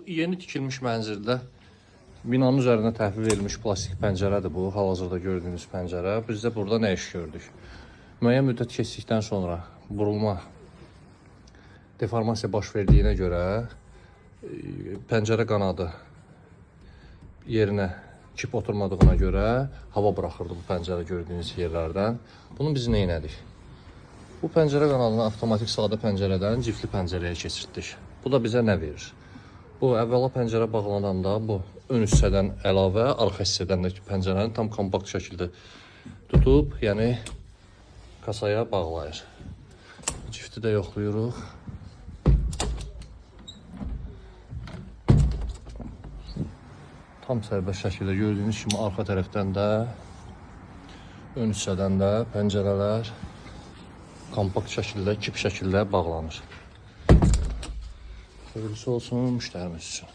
yeni tikilmiş mənzildə binanın üzərinə təhvil verilmiş plastik pəncərədir bu. Hal-hazırda gördüyünüz pəncərə. Biz də burada nə iş gördük? Müəyyən müddət keçdikdən sonra burulma deformasiya baş verdiyinə görə pəncərə qanadı yerinə kip oturmadığına görə hava buraxırdı bu pəncərə gördüyünüz yerlərdən. Bunu biz nə etdik? Bu pəncərə qanadını avtomatik sadə pəncərədən cifli pəncərəyə keçirtdik. Bu da bizə nə verir? Bu əvvəla pəncərə bağlananda bu ön hissədən əlavə arxa hissədən də pəncərəni tam kompakt şəkildə tutub, yəni kasaya bağlayır. Cifti də yoxlayırıq. Tam sərbəst şəkildə gördüyünüz kimi arxa tərəfdən də ön hissədən də pəncərələr kompakt şəkildə, kip şəkildə bağlanır. Hayırlısı olsun müştərimiz üçün.